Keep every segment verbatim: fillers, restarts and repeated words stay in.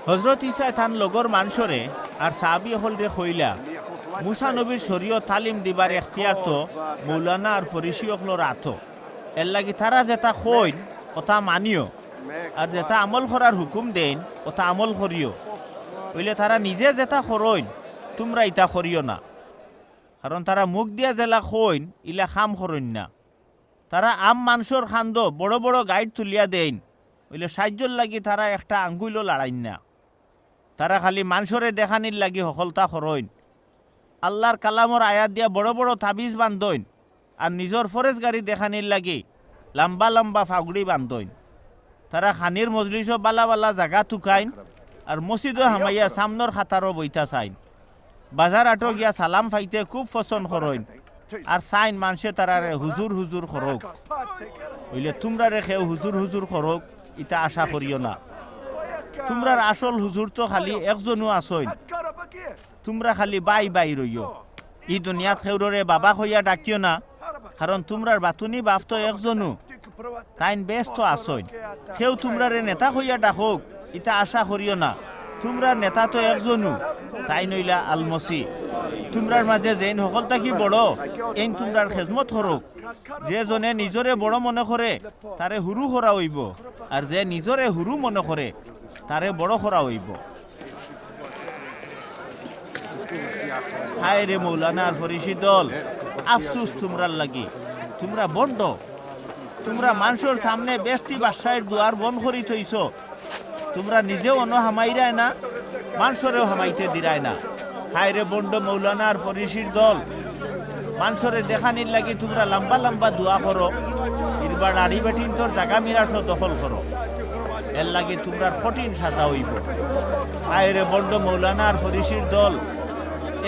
হজরত ইছায় তান লগর মানষরে আর সাহাবি অকলরে কইলা, মুসা নবীর শরীয়ত তালিম দিবার এখতিয়ার তো মৌলানা আর ফরিসি অকলর আতো। এর লাগি তারা যেতা কইন, অতা মানিও, আর যেতা আমল করার হুকুম দেইন, অতা আমল করিও। অইলে তারা নিজে যেতা করইন, তুমরা ইতা করিও না। কারণ তারা মুখ দিয়া যেলা কইন, ইলা কাম করইন না। তারা আম মানষর কান্দো বড় বড় গাইট তুলিয়া দেইন, অইলে সাইয্যর লাগি তারা একটা আঙ্গুইলও লাড়াইন না। তারা খালি মানষরে দেখানির লাগি হকলতা করইন। আল্লার কালামর আয়াত দিয়া বড় বড় তাবিজ বান্ধইন, আর নিজর ফরেজগারি দেখানির লাগি লাম্বা লাম্বা ফাগুড়ি বান্ধইন। তারা খানির মজলিসো বালা বালা জাগা তুকাইন, আর মসজিদো হামাইয়া সামনর কাতারো বইতা চাইন। বাজার আটো গিয়া সালাম পাইতে খুব পছন্দ করইন, আর চাইন মানষে তারারে হুজুর হুজুর করউক। অইলে তুমরারে কেউ হুজুর হুজুর করউক, ইতা আশা করিও না। তুমরার আসল হুজুর তো খালি একজনউ আছইন। তুমরা খালি বাই বাই রইও। ই দুনিয়াত কেউররে বাবা কইয়া ডাকিও না, কারণ তুমরার বাতুনি বাপ তো একজনউ, তাইন বেহেস্তো আছইন। কেউ তুমরারে নেতা কইয়া ডাকউক, ইতা আশা করিও না। তুমরার নেতা তো একজনউ, তাইন অইলা আলমসি। তুমরার মাঝে যেইন হকল থাকি বড়, এইন তুমরার খেজমত করউক। যে জনে নিজরে বড় মনে করে, তারে হুরু করা অইবো, আর যে নিজরে হুরু মনে করে, তারে বড় করা অইবো। হায় রে মৌলানা আর ফরিসি দল, আফসুস তুমরার লাগি। তুমরা ভন্ড। তুমরা মানষর সামনে বেহেস্তি বাদশাইর দুয়ার বন্ধ করি থইছো। তুমরা নিজেও অনো হামাইরায় না, মানষরেও হামাইতে দিরায় না। হায় রে ভন্ড মৌলানা আর ফরিসির দল, মানষরে দেখানির লাগি তুমরা লাম্বা লাম্বা দোয়া করো, ইরবার আড়ি বেটিন্তর জাগা মিরাসও দখল করো। এর লাগি তুমরার কঠিন সাজা অইবো। হায় রে ভন্ড মৌলানা আর ফরিসির দল,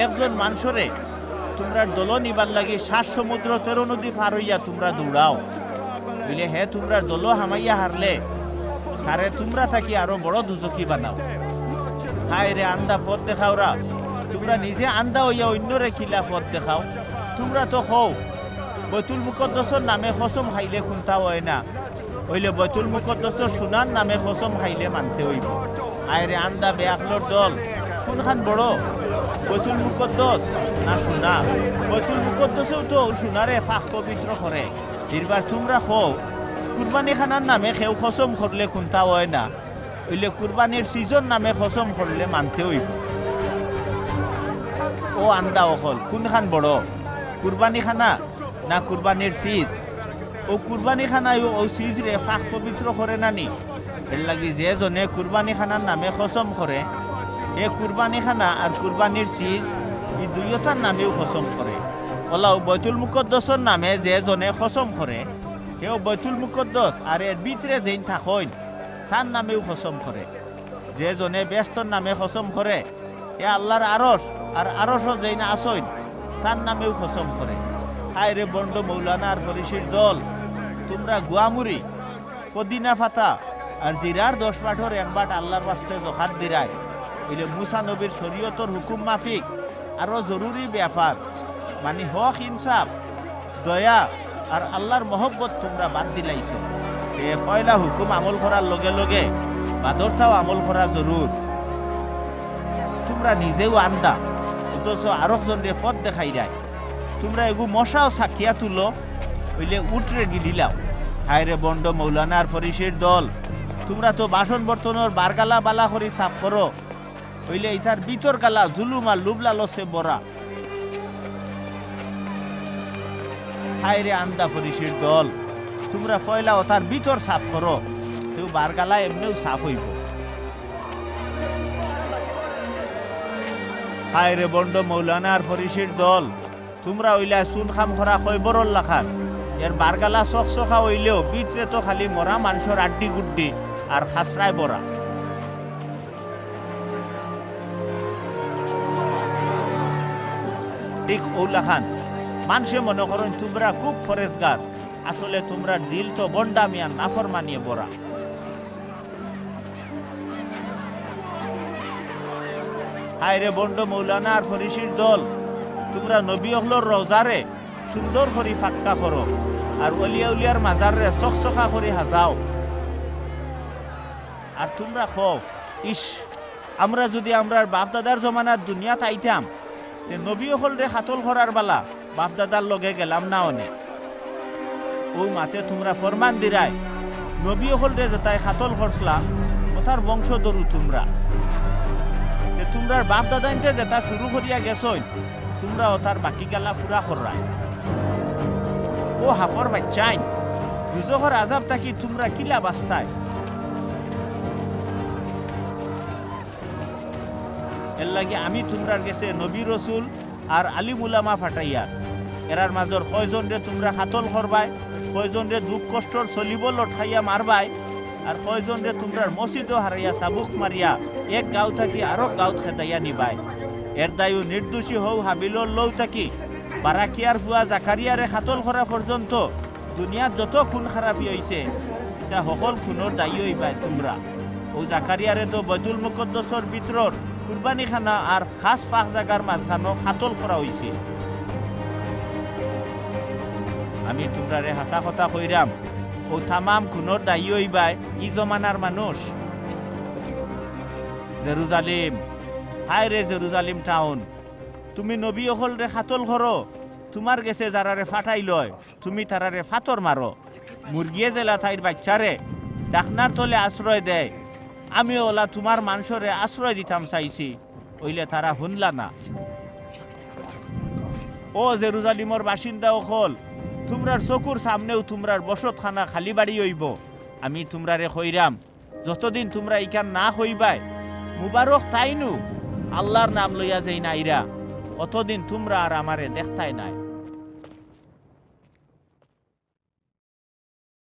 একজন মানষরে তুমরার দলো নিবার লাগি সাত সমুদ্র তেরো নদী পার অইয়া তুমরা দৌড়াও। অইলে হে তুমরার দলো হামাইয়া হারলে, তারে তুমরা থাকি আরো বড় দুজখি বানাও। হায় রে আন্দা পথ দেখাওরা, তুমরা নিজে আন্দা অইয়া অইন্যরে কিলা পথ দেখাও? তুমরা তো কও, বৈতুল মুকদ্দসর নামে কসম খাইলে কুন্তা অয় না, অইলে বৈতুল মুকদ্দসর সোনার নামে কসম খাইলে মানতে অইবো। আয় রে আন্দা বেআকলর দল, কুনখান বড়, বৈতুল মুকদ্দস না সোনা? বৈতুল মুকদ্দসেও তো সোনারে পাক পবিত্র করে। ইরবার তুমরা কও, কুরবানি খানার নামে কেউ কসম করলে কুন্তা অয় না, অইলে কুরবানির সিজর নামে কসম করলে মানতে অইবো। ও আন্দা অকল, কুনখান বড়, কুরবানি খানা না কুরবানির সিজ? অউ কুরবানি খানায়ও অউ সিজরে পাক পবিত্র করে না নি? এর লাগি যে জনে কুরবানি খানার নামে কসম করে, হে কুরবানি খানা আর কুরবানির সিজ, ই দুইওটার নামেও কসম করে। অলাউ বৈতুল মুকদ্দসর নামে যে জনে কসম করে, হেও বৈতুল মুকদ্দস আর এর ভিতরে যেইন থাকইন, তার নামেও কসম করে। যে জনে বেহেস্তর নামে কসম করে, হে আল্লার আরশ আর আরশো যেইন আছইন, তার নামেও কসম করে। হায় রে ভন্ড মৌলানা আর ফরিসির দল, তুমরা গুয়ামুড়ি, পদিনা পাতা আর জিরার দশ বাটর এক বাট আল্লার ওয়াস্তে জকাত দিরায়, অইলে মুসা নবীর শরীয়তর হুকুম মাফিক আরো জরুরি ব্যাপার, মানি হক ইনসাফ, দয়া আর আল্লার মহব্বত তুমরা বাদ দিলাইছো। তে পয়লা হুকুম আমল করার লগে লগে বাদরটাও আমল করা জরুর। তুমরা নিজেও আন্দা, অথচ আরক জনরে পথ দেখাইরায়। তুমরা এগু মশাও সাকিয়া তুলো, অইলে উটরে গিলিলাও। হায় রে ভন্ড মৌলানা আর ফরিসির দল, তুমরা তো বাসন বর্তনর বারগালা বালা করি সাফ করো, অইলে ইতার ভিতর গালা জুলুম আর লোভ লালচে ভরা। হায় রে আন্দা ফরিসির দল, তুমরা পয়লা অতার ভিতর সাফ করো, তেউ বারগালা এমনেউ সাফ অইবো। হায় রে ভন্ড মৌলানা আর ফরিসির দল, তুমরা অইলায় চুন কাম করা কয়বরর লাখান। এর বারগালা চকচকা অইলেও ভিতরে তো খালি মরা মানষর আড্ডি গুড্ডি আর খাসরায় ভরা। ঠিক অউ লাখান মানষে মনে করইন তুমরা খুব পরেজগার, আসলে তুমরার দিল তো ভন্ডামি আর নাফরমানিয়ে ভরা। হায় রে ভন্ড মৌলানা আর ফরিসির দল, তুমরা নবী অকলর রওজারে সুন্দর করি পাক্কা করো, আর অলি আউলিয়ার মাজাররে চকচকা করি হাজাও। আর তুমরা কও, ইস, আমরা যুদি আমরার বাফ-দাদার জমানাত দুনিয়াত আইতাম, তে নবী অকলরে কাতল করার বালা বাফ-দাদার লগে গেলাম না অনে। অউ মাতে তুমরা ফরমান দিরায়, নবী অকলরে যেতায় কাতল করছলা, অতার বংশধরউ তুমরা। তে তুমরার বাফ-দাদাইন্তে যেতা শুরু করিয়া গেছইন, তুমরা অতার বাকিগালা পুরা কররায়। ও হাফর বাইচ্চাইন, দুজখর আজাব থাকি তুমরা কিলা বাচতায়? এরলাগি আমি তুমরার গেছে নবী রসুল আর আলিম উলামা ফাটাইয়ার। এরার মাজর কয়জনরে তুমরা কাতল করবায়, কয়জনরে দুখ কষ্টর সলিবো লটকাইয়া মারবায়, আর কয়জনরে তুমরার মসজিদো হারাইয়া চাবুক মারিয়া এক গাঁও থাকি আরক গাঁওত খেদাইয়া নিবায়। এর দায়ও নির্দোষী হউ হাবিলর লউ থাকি বারাকিয়ার ফুয়া জাকারিয়ারে কাতল করা পর্যন্ত দুনিয়াত যত খুন খারাপি অইছে, ইতা হকল খুনর দায়ী অইবায় তুমরা। অউ জাকারিয়ারে তো বৈতুল মুকদ্দসর ভিতরর কুরবানিখানা আর খাস পাক জাগার মাজখানো কাতল করা অইছে। আমি তুমরারে হাছা কথা কইরাম, অউ তামাম খুনর দায়ী অইবায় ই জমানার মানুষ। জেরুজালিম, হায় রে জেরুজালিম টাউন, তুমি নবী অকলরে কাতল করো, তুমার গেছে যারারে ফাটাইলয়, তুমি তারারে ফাতর মারো। মুরগিয়ে যেলা তাইর বাইচ্চারে ডাকনার তলে আশ্রয় দেয়, আমিও অলা তুমার মানষরে আশ্রয় দিতাম চাইছি, অইলে তারা হুনলা না। ও জেরুজালিমর বাসিন্দা অকল, তুমরার চকুর সামনেউ তুমরার বসতখানা খালি বাড়ি অইবো। আমি তুমরারে কইরাম, যতদিন তুমরা ইখান না কইবায়, মুবারক তাইনউ আল্লার নাম লইয়া যেইন আইরা, অতদিন তুমরা আর আমারে দেখতায় নায়।